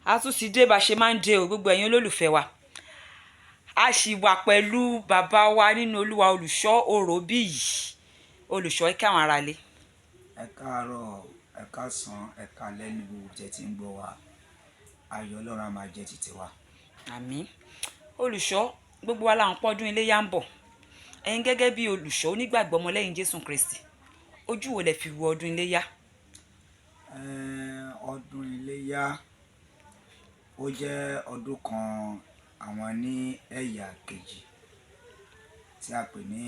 A tún ti dé bá ṣe máa ń dé o, gbogbo ẹ̀yin olólùfẹ́ wa. A sì wà pẹ̀lú bàbá wa nínú Olúwa, Olùṣọ́ Òróbìyí. Olùṣọ́, ẹ kí àwọn ará ilé. Ẹ káàárọ̀, ẹ káàsán, ẹ káalẹ́ ní gbogbo tẹ́ tí ń gbọ́ wa. Ayọ̀ Ọlọ́run á máa jẹ́ títí wa. Àmín. Olùṣọ́, gbogbo wa là ń pọ́dún iléyá ń bọ̀. Ẹ̀yin gẹ́gẹ́ bí olùṣọ́ onígbàgbọ́, ọmọlẹ́yìn Jésù Kristi, ojú wo lẹ fi wo ọdún iléyá? Ọdún iléyá, ó jẹ́ ọdún kan àwọn ní ẹ̀yà kejì tí a pè ní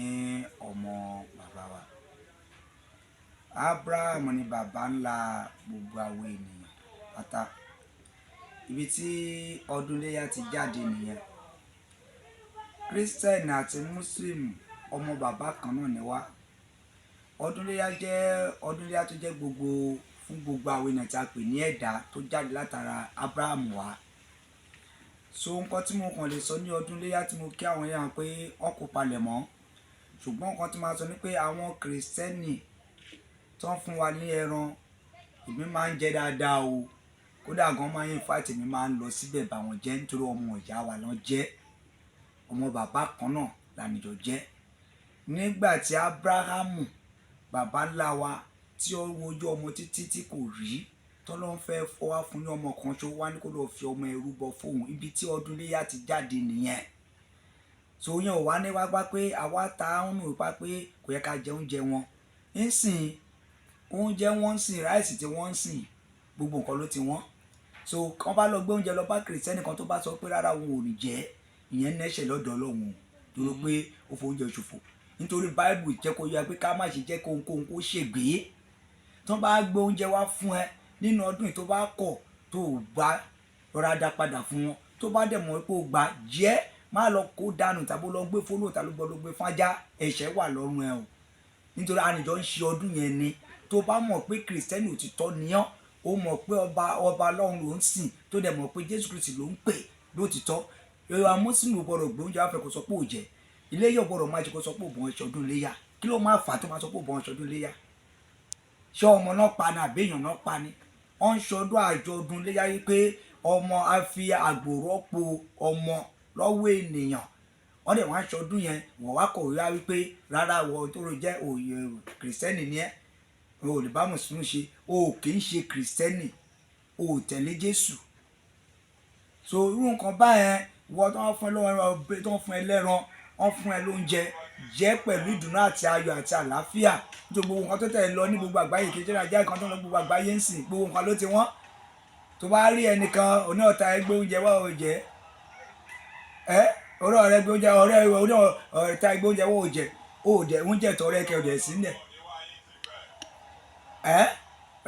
ọmọ bàbá wa. Abraham ni bàbá ńlá gbogbo àwọn ènìyàn pátá. Ibi tí ọdún iléyá ti jáde nìyẹn. Christian àti Muslim, ọmọ bàbá kan náà ni wá. Ọdún iléyá jẹ́ ọdún iléyá tó jẹ́ gbogbo fún gbogbo àwọn ènìyàn tí a pè ní ẹ̀dá tó jáde látara Abraham wá. So nǹkan tí mo kàn lè sọ ní ọdún iléyá tí mo kí àwọn èèyàn pé wọ́n kó palẹ̀ mọ́. Ṣùgbọ́n nǹkan tí màá sọ ni pé àwọn Kristẹni tó ń fún wa ní ẹran, èmi máa ń jẹ dáadáa o. Kódà gan máa ń invite mi, máa ń lọ síbẹ̀ bá wọn jẹ nítorí ọmọ ìyá wa ló jẹ́. Ọmọ bàbá kan náà lànìjọ jẹ́. Nígbà tí Abrahamu, bàbá ńlá wa, tí ó wojú ọmọ títí tí kò rí, tọ́lọ́run fẹ́ fọ́ wá fún ní ọmọ kan ṣó wá ní kó lọ fi ọmọ ẹrú bọ fóun. Ibi tí ọdún iléyá ti jáde nìyẹn. So yẹn ò wá ní wá gbá pé àwa ta ń nù wípé pé kò yẹ ká jẹ oúnjẹ wọn. Nísìnyí, oúnjẹ wọn ń sìn, rice tí wọ́n ń sìn, gbogbo nǹkan ló ti wọ́n. So kí wọ́n bá lọ gbé oúnjẹ lọ bá Kristẹni kan tó bá sọ pé rárá, òun ò ní jẹ, ìyẹn nẹ́ṣẹ̀ lọ́dọ̀ Ọlọ́run o, torí pé ó fo oúnjẹ ṣòfò. Nítorí Bible jẹ́ kó yé pé ká má ṣe jẹ́ kó ohunkóhun kó ṣègbé. Tí wọ́n bá gbé oúnjẹ wá fún ẹ nínú ọdún yìí, tó bá kọ̀ tó gbà, rọra dá padà fún wọn. Tó bá dẹ̀ mọ̀ pé o gbà jẹ́, má lọ kó dànù tàbí lọ gbé fólò tàbí lọ gbé fájá, ẹ̀ṣẹ̀ wà lọ́rùn ẹ o, nítorí ànìjọ ń ṣe ọdún yẹn ni. Tó bá mọ̀ pé Kìrìsìtẹ́nì òtítọ́ ni ọ́, ó mọ̀ pé ọba ọba Ọlọ́run ló ń sìn, tó dẹ̀ mọ̀ pé Jésù Kristi ló ń pè lótìtọ́, ìwà Mùsùlùmí gbọ́dọ̀ gbé oúnjẹ wá fẹ́ kó sọ pé ò jẹ. Iléyá gbọ́dọ̀ máa jẹ kó sọ pé ò bọ̀ ọ́n ṣọdún iléyá. Kí ló máa fà á tó máa sọ pé ò bọ̀ ọ́n ṣọdún iléyá? Ṣé ọmọ náà pa ni àbí èèyàn náà pa ni? Wọ́n ń ṣọdún àjọ̀dún iléyá yìí pé ọmọ á fi àgbò rọ́pò ọmọ lọ́wọ́ ènìyàn. Wọ́n dẹ̀ wọ́n á ṣọdún yẹn, wọ́n wá kọ̀wé wá wípé rárá, wọ́n tó jẹ́ òye Kìrìsìtẹ́nì ni ẹ́, o ò lè bá Mùsùlùmí ṣe. O kì í ṣe Kìrìsìtẹ́nì, o ò tẹ̀lé Jésù. So irú nǹkan báyẹn, ìwọ tó ń fún ẹ lọ́wọ́, tó ń fún ẹ lẹ́ran, wọ́n fún ẹ lóúnjẹ, jẹ́ pẹ̀lú ìdùnnú àti ayọ̀ àti àlàáfíà, nítorí gbogbo nǹkan tó tẹ̀ lọ ní gbogbo àgbáyé kejì náà jẹ́ nǹkan tó ń lọ gbogbo àgbáyé ń sìn, gbogbo nǹkan ló ti wọ́n. Tó bá rí ẹnìkan oní ọ̀tá ẹgbẹ́ oúnjẹ wá, ò jẹ́ ẹ ọ̀rẹ́ ọ̀rẹ́ gbé oúnjẹ, ọ̀rẹ́ oní ọ̀tá ẹgbẹ́ oúnjẹ wá, ò jẹ́, ò jẹ́ oúnjẹ tọ̀rẹ́ kẹ ọ̀dẹ̀ sílẹ̀.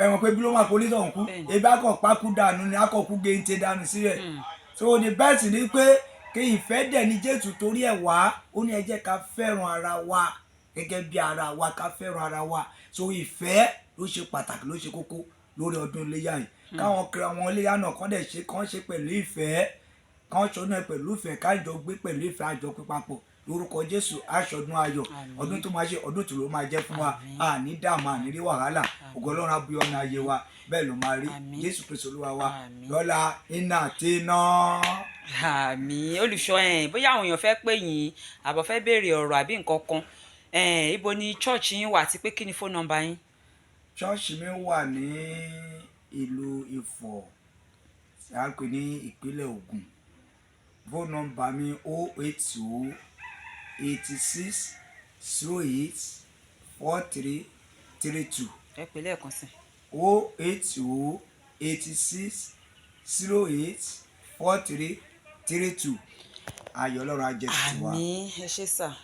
Ẹ mọ̀ pé bí ló máa polisi ọ̀hún kú, ebi akọ̀ pákú dànù ni, akọ̀ kú géńté dànù sílẹ̀. So the best ni pé kí ìfẹ́ dẹ̀ ní Jésù torí ẹ̀ wá. Ó ní ẹ jẹ́ ká fẹ́ràn ara wa gẹ́gẹ́ bí ara wa, ká fẹ́ràn ara wa. So ìfẹ́ ló ṣe pàtàkì, ló ṣe kókó lórí ọdún iléyà yìí. Káwọn kiri àwọn iléyà náà kán dẹ̀ ṣe, kán ṣe pẹ̀lú ìfẹ́, kán ṣọdún ẹ̀ pẹ̀lú ìfẹ́, kájọ gbé pẹ̀lú ìfẹ́, àjọ pé papọ̀ lórúkọ Jésù, aṣọdún ayọ̀. Ọdún tó máa ṣe, ọdún tó ló máa jẹ́ fún wa. Àní dààmú, àní rí wàhálà. Ògo Ọlọ́run á bú ọ̀nà ayé wa, bẹ́ẹ̀ ló máa rí. Jésù Kristu Olúwa wa. Lọ́la iná àti iná. Àmín. Olùṣọ́, ẹ̀ bóyá àwọn èèyàn fẹ́ pè yín àbọ̀ fẹ́ béèrè ọ̀rọ̀ àbí nǹkan kan, ẹ̀ ibo ni church yín wà, àti pé kí ni phone number yín? Ṣọ́ọ̀ṣì mi wà ní ìlú Ifọ̀ tí a ń pè ní ìpínlẹ̀ Ògùn. Phone number mi, 080 86 08 43 32. Ẹ pè lẹ́ẹ̀kan sí. 080 86 08 43 32. Ayọ̀ Ọlọ́run á jẹ́ titi wa. Àmín. Ẹ ṣé sà.